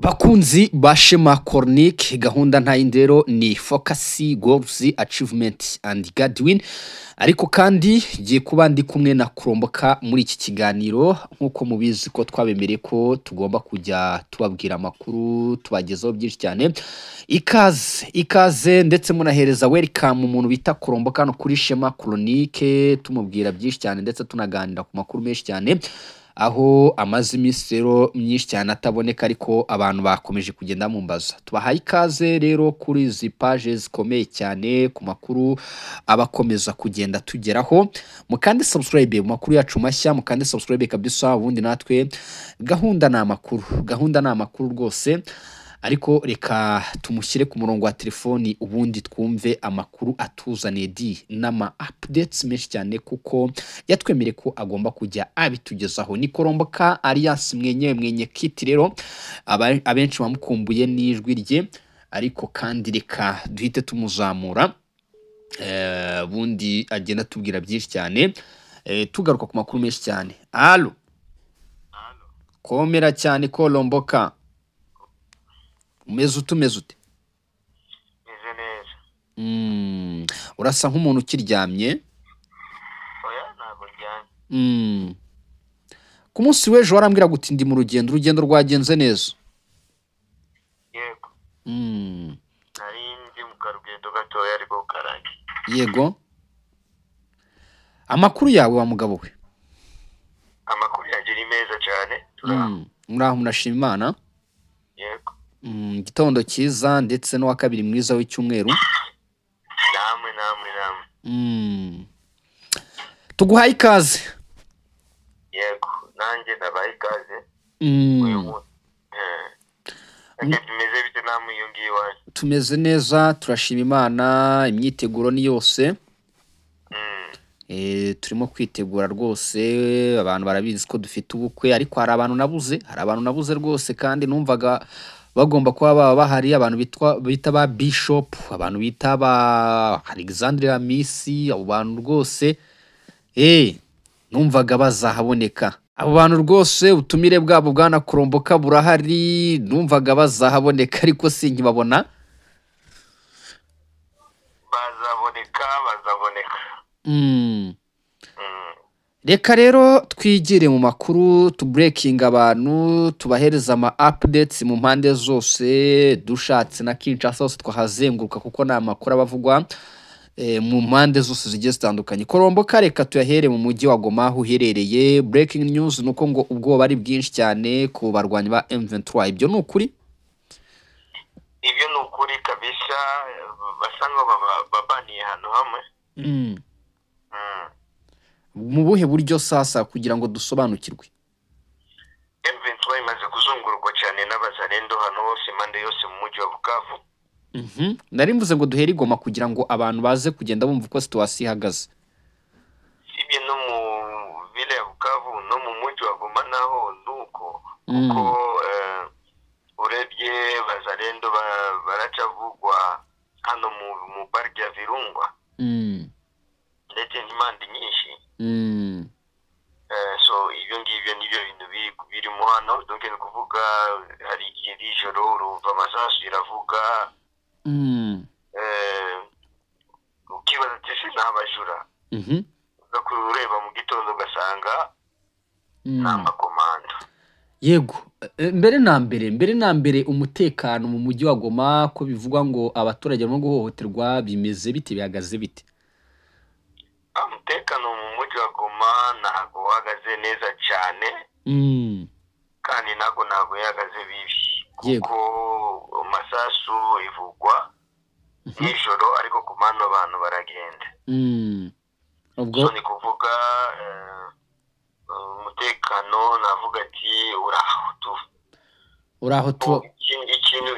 Bakunzi ba Shema Cornique, gahunda ntayindi rero ni Focus Goals Achievement and Godwin. Ariko kandi ngiye kuba ndi kumwe na Kuromboka muri iki kiganiro, nk'uko mubizi ko twabemereye ko tugomba kujya tubabwira amakuru, tubagezaho byinshi cyane. Ikaze ikaze, ndetse munahereza welcome umuntu bita Kuromboka hano kuri Shema Chronique, tumubwira byinshi cyane ndetse tunaganira ku makuru menshi cyane, aho amaze iminsi rero myinshi cyane ataboneka, ariko abantu bakomeje kugenda mumbaza. Tubahaye ikaze rero kuri izi paje zikomeye cyane ku makuru abakomeza kugenda tugeraho. Mukande subscribe mu makuru yacu mashya, mukande subscribe kabisa, ubundi natwe gahunda ni amakuru, gahunda ni amakuru rwose. Ariko reka tumushyire ku murongo wa telefoni, ubundi twumve amakuru atuzaniye di n'ama updates menshi cyane, kuko yatwemereye ko agomba kujya abitugezaho. Ni Koromboka alias mwenyewe mwenye kiti rero, abenshi bamukumbuye n'ijwi rye, ariko kandi reka duhite tumuzamura, ubundi agenda atubwira byinshi cyane, tugaruka ku makuru menshi cyane. Allo, komera cyane Koromboka, umeze ute, umeze ute? Meze neza. Urasa nk'umuntu ukiryamye. Oya, ntabwo ndyamye. Ku munsi w'ejo warambwira guti ndi mu rugendo, urugendo rwagenze neza? Yego. Nari ndi mu karugendo gatoya ariko karangiye. Yego, amakuru yawe wa mugabo we? Amakuru yanjye ni meza cyane, turaho. Muraho, murashima Imana? Yego. Igitondo cyiza ndetse n'uwa kabiri mwiza w'icyumweru. Namwe, namwe, namwe. Tuguhaye ikaze. Yego, nanjye nabaye ikaze uyu munsi. Bimeze bite namwe iyo ngiyo iwanyu? Tumeze neza, turashima Imana, imyiteguro ni yose. Turimo kwitegura rwose, abantu barabizi ko dufite ubukwe, ariko hari abantu nabuze, hari abantu nabuze rwose, kandi numvaga bagomba kuba baba bahari, abantu bitwa bita ba Bishop, abantu bita ba Alexandre Amisi, abo bantu rwose numvaga bazahaboneka. Abo bantu rwose ubutumire bwabo bwana Kuromboka burahari, numvaga bazahaboneka ariko sinkibabona. Bazaboneka, bazaboneka. Reka rero twigire mu makuru, tubreakinga abantu, tubahereza ama updates mu mpande zose, dushatse na Kinshasa hose twahazenguruka, kuko ni amakuru aba avugwa mu mpande zose zigiye zitandukanye. Koromboka, reka tuyahere mu mujyi wa Goma aho uherereye. Breaking news ni uko ngo ubwoba ari bwinshi cyane ku barwanyi ba M23. Ibyo ni ukuri? Ibyo ni ukuri kabisa, basa nkaho babaniye ahantu hamwe. Mu buhe buryo sasa, kugira ngo dusobanukirwe? M23 imaze kuzungurukwa cyane n'abazalendo hano hose, impande yose mu mujyi wa Bukavu. Nari mvuze ngo duhere i Goma kugira ngo abantu baze kugenda bumva uko situation ihagaze. Sibye no mu ville ya Bukavu, no mu mujyi wa Goma naho nuko, kuko urebye bazalendo baracavugwa hano mu pariki ya Virunga ndetse n'impande nyinshi. So ibyo ngibyo nibyo bintu birimo hano. Donc ni ukuvuga hari igihe nijoro urumva amasasu iravuga, ukibaza ati ese ni abajura? Ugakura ureba mu gitondo ugasanga ni amakomando. Yego. Mbere na mbere umutekano mu mujyi wa Goma, ko bivugwa ngo abaturage barimo guhohoterwa, bimeze bite, bihagaze bite? Umutekano mu mujyi wa Goma ntabwo uhagaze neza cyane, kandi ntabwo ihagaze bibi, kuko amasasu ivugwa nijoro, ariko ku manywa abantu baragenda. Ubwo So ni kuvuga umutekano navuga ati uraho tu. Uraho tu. Ikintu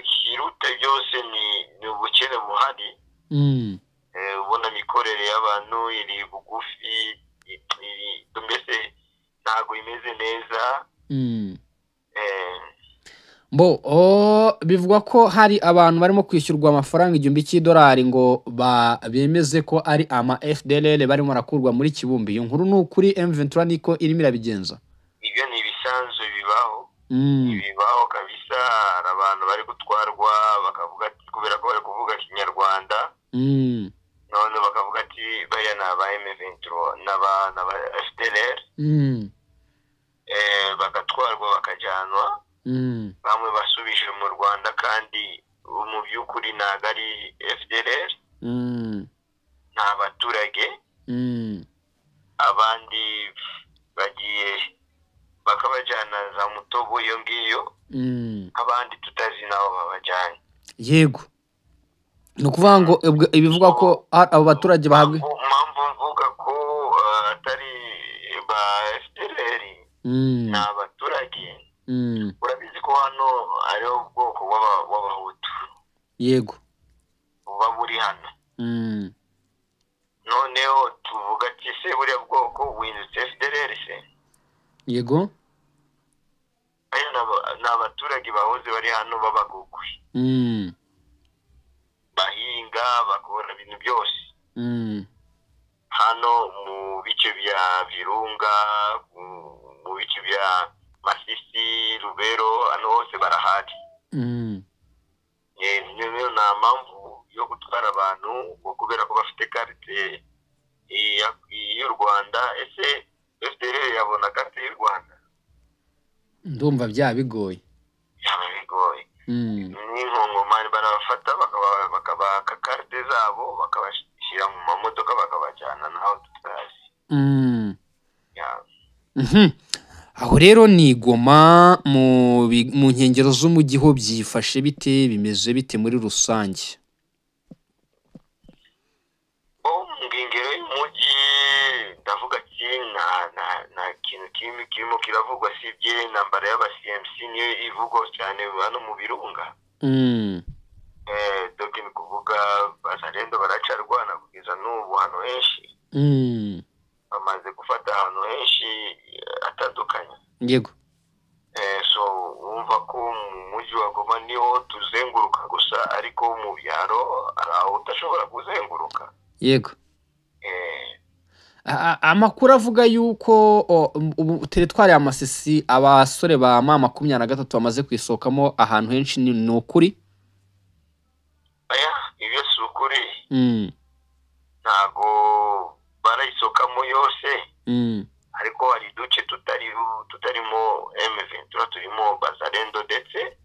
kiruta byose ni ubukene buhari. Ubona imikorere y'abantu iri bugufi, mbese ntabwo imeze neza. Mbo bivugwa ko hari abantu barimo kwishyurwa amafaranga 1000 cy'idolari ngo bemeze ko ari ama FDLR barimo barakurwa muri Kibumbi. Iyo nkuru ni ukuri? M23 niko irimo irabigenza? Ibyo ni ibisanzwe bibaho. Ibibaho kabisa, hari abantu bari gutwarwa bakavuga ati kubera ko bari kuvuga Kinyarwanda, none bakavuga ati bariya ni aba M23 n'aba FDLR, bagatwarwa bakajyanwa, bamwe basubije mu Rwanda, kandi mu by'ukuri ntabwo ari FDLR, ni abaturage. Abandi bagiye bakabajyana za Mutobo iyo ngiyo, abandi tutazi n'aho babajyanye. Yego, ni ukuvuga ngo ibivugwa ko abo baturage bahabwa Mpamvu mvuga ko atari ba FDLR, ni abaturage. Urabizi ko hano hariho ubwoko bw'Abahutu. Yego. Buba buri hano. Noneho tuvuga ati se buriya bwoko buhindutse FDLR se? Yego. Aya ni abaturage bahoze bari hano b'Abagogwe, bahinga, bakora ibintu byose. Hano mu bice bya Virunga, mu bice bya Masisi, Rubero, hano hose barahari. Niyo nta mpamvu yo gutwara abantu ngo kubera ko bafite carte y'u Rwanda. Ese FDLR yabona carte y'u Rwanda? Ndumva byaba bigoye. Byaba bigoye. N'inkongomani barabafata bakabaka carte zabo, bakabashyira mu mamodoka, bakabajyana naho tutazi. Aho rero ni Goma, mu nkengero z'umujyi ho byifashe bite, bimeze bite muri rusange? Mu nkengero y'umujyi ndavuga ati nta kintu kirimo kiravugwa sibye intambara y'aba CMC niyo ivugwa cyane hano mu Birunga. Donc ni kuvuga Bazalendo baracarwana kugeza n'ubu ahantu henshi. Bamaze gufata ahantu henshi atandukanye. Yego. So wumva ko mu mujyi wa Goma niho tuzenguruka gusa, ariko mu byaro hari aho udashobora kuzenguruka. Yego. Amakuru avuga yuko ubu teritwari ya Masisi abasore ba M23 bamaze kwisohokamo ahantu henshi, ni ukuri? Aya, ibyo si ukuri. Ntago barayisokamo yose. Ariko hari uduce tutarimo M23, turimo Bazalendo ndetse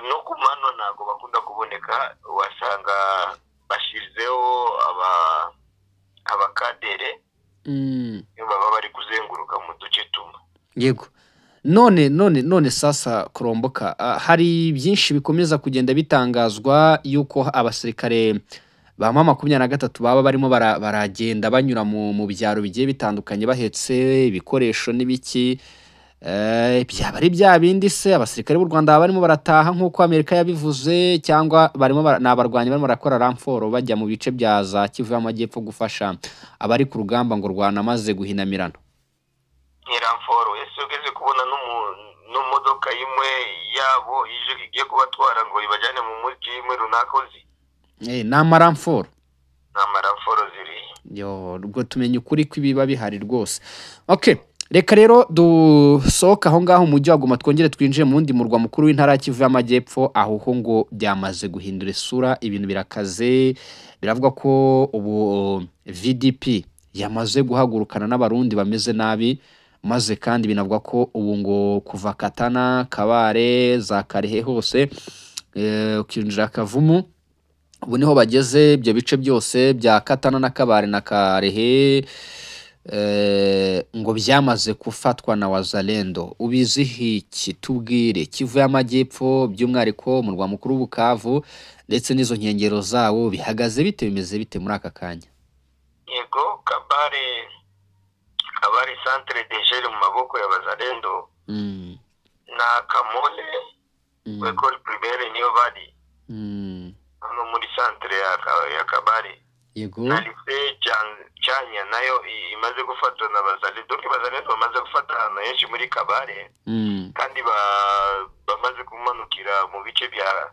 no ku mano ntago bakunda kuboneka, wasanga bashizeho abakadere baba bari kuzenguruka mu duce tumwe. Yego. None sasa Kuromboka, hari byinshi bikomeza kugenda bitangazwa yuko abasirikare ba M23 baba barimo baragenda banyura mu byaro bigiye bitandukanye bahetse ibikoresho n'ibiki. Byaba ari bya bindi se abasirikare b'u Rwanda barimo barataha nk'uko Amerika yabivuze, cyangwa barimo n'abarwanyi barimo barakora ramforo bajya mu bice bya za Kivu y'Amajyepfo gufasha abari ku rugamba ngo rwanamaze guhinamirana? Ni ramforo. Ese ugeze kubona n'imodoka imwe yabo ije igiye kubatwara ngo ibajyane mu mujyi imwe runaka uzi? Ni amaramforo. Ni amaramforo ziri. Yo, ubwo tumenye ukuri kw'ibiba bihari rwose. Okay. Reka rero dusohoka aho ngaho umujyi wa Goma twongere twinjire mu wundi murwa mukuru w'intara ya Kivu y'Amajyepfo, aho ho ngo byamaze guhindura isura, ibintu birakaze, biravuga ko ubu VDP yamaze guhagurukana n'Abarundi bameze nabi, maze kandi binavuga ko ubu ngo kuva Katana, Kabare, za Karehe hose, ukinjira Kavumu, ubu niho bageze, ibyo bice byose bya Katana na Kabare na Karehe ngo byamaze gufatwa na Wazalendo. Ubiziho iki? Tubwire. Kivu y'Amajyepfo by'umwihariko murwa mukuru w'Ubukavu ndetse n'izo nkengero zawo bihagaze bite, bimeze bite muri aka kanya? Yego, Kabare centre de gere mu maboko ya Wazalendo na Kamole école primaire niyo bari hano muri centre ya Kabare. Yego. Na lycée Cyanya nayo imaze gufatwa na Bazalendo. Donc Bazalendo bamaze gufata ahantu henshi muri Kabare, kandi bamaze kumanukira mu bice bya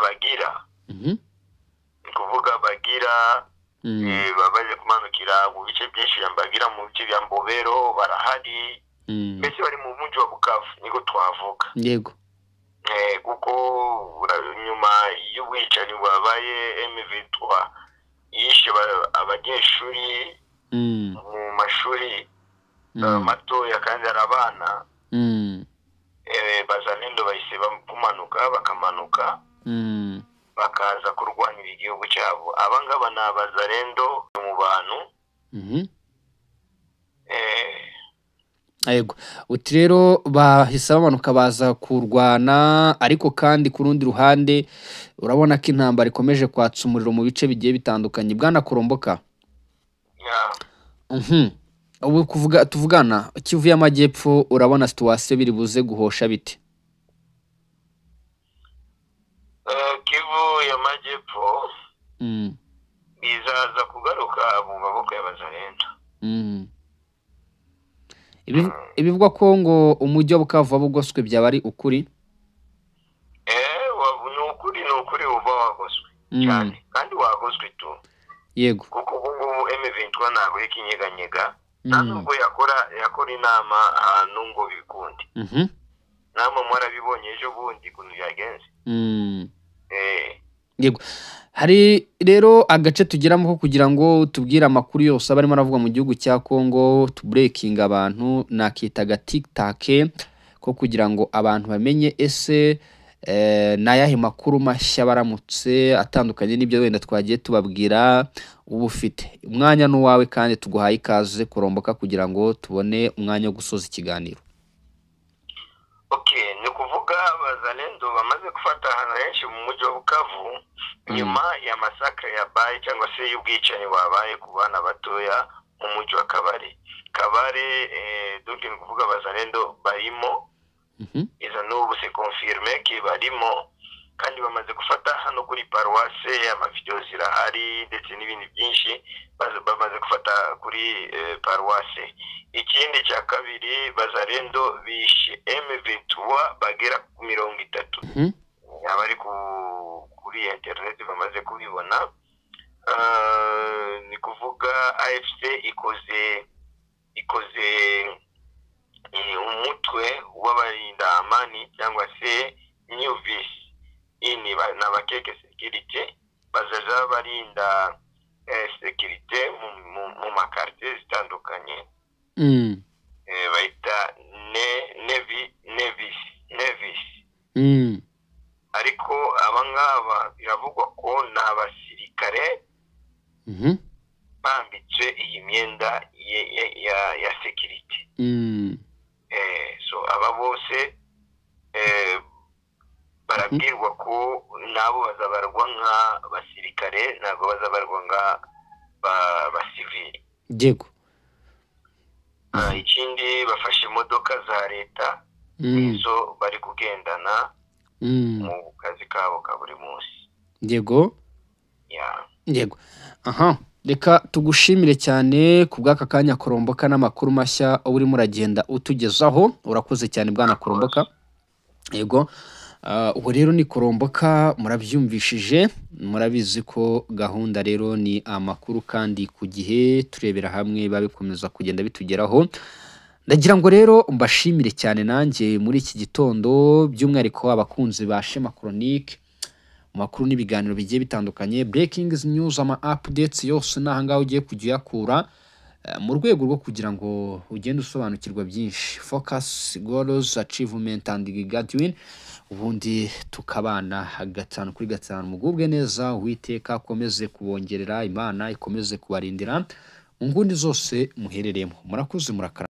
Bagira. Ni kuvuga Bagira, bamaze kumanukira mu bice byinshi bya Bagira, mu bice bya Mbobero barahari. Mbese bari mu mujyi wa Bukavu, niko twavuga. Yego. Kuko nyuma y'ubwicanyi bwabaye, M23 yishe abanyeshuri mu mashuri matoya, kandi ari abana. Bazalendo bahise kumanuka, bakamanuka, bakaza kurwanira igihugu cyabo. Aba ngaba ni abazalendo mu bantu. Yego, uti rero bahise bamanuka baza kurwana, ariko kandi ku rundi ruhande urabona ko intambara ikomeje kwatsa umuriro mu bice bigiye bitandukanye, bwana Kuromboka. Ubu kuvuga tuvugana, Kivu y'Amajyepfo, urabona situation biri buze guhosha bite? Kivu y'Amajyepfo bizaza kugaruka mu maboko y'abazalendo. Ibivugwa ko ngo umujyi wa Bukavu waba ugoswe byaba ari ukuri? Ni ukuri, ni ukuri, uba wagoswe cyane, kandi wagoswe tu. Kuko ubu ngubu M23 ntabwo iri kinyeganyega, nta nubwo yakora inama ahantu ngo bikunde. Namwe mwarabibonye ejo bundi ukuntu byagenze. Yego, hari rero agace tugeramo ko kugira ngo tubwire amakuru yose aba arimo aravuga mu gihugu cya Congo, tubreakinga abantu, nakitaga tiktak, ko kugira ngo abantu bamenye ese ni ayahe makuru mashya baramutse atandukanye n'ibyo wenda twagiye tubabwira uba ufite. Umwanya ni uwawe kandi tuguhaye ikaze, Kuromboka, kugira ngo tubone umwanya wo gusoza ikiganiro. Okay, ni ukuvuga abazalendo bamaze gufata ahantu henshi mu mujyi wa Bukavu nyuma ya massacre yabaye, cyangwa se y'ubwicanyi wabaye ku bana batoya mu mujyi wa Kabare. Kabare, donc ni ukuvuga abazalendo barimo. Izo n'ubu c'est confirmé que barimo, kandi bamaze gufata hano kuri paruwase, amavideo zirahari ndetse n'ibindi byinshi, bamaze gufata kuri paruwase. Ikindi cya kabiri, bazalendo bishe M23 bagera ku 30. Abari kuri internet bamaze kubibona. Ni kuvuga AFC ikoze umutwe w'abarinda amani, cyangwa se new vice ini n'abakeke sécurité, bazaja barinda sécurité mu maquartier zitandukanye. Bayita ne nevi nevis nevis. Ariko aba ngaba biravugwa ko ni abasirikare bambitswe iyi myenda ya sécurité. So aba bose barabwirwa ko nabo bazabarwa nk'abasirikare, ntabwo bazabarwa nka basivili. Ikindi, bafashe imodoka za leta, nizo bari kugendana mu kazi kabo ka buri munsi. Yeah. Yego, aha reka tugushimire cyane ku bw'aka kanya, Koromboka, n'amakuru mashya uba urimo uragenda utugezaho. Urakoze cyane, bwana Koromboka. Yego. Ubu rero ni Koromboka, murabyumvishije, murabizi ko gahunda rero ni amakuru kandi ku gihe, turebera hamwe biba bikomeza kugenda bitugeraho. Ndagira ngo rero mbashimire cyane nanjye muri iki gitondo, by'umwihariko abakunzi ba Shema Chronique, mu makuru n'ibiganiro bigiye bitandukanye, breaking news, ama updates yose ni ahangaha ugiye kujya uyakura, mu rwego rwo kugira ngo ugende usobanukirwa byinshi. Focus goals, achievement and Godwin, ubundi tukabana gatanu kuri gatanu. Mugubwe neza, Uwiteka akomeze kubongerera, Imana ikomeze kubarindira mu nguni zose muherereyemo. Murakoze, murakara.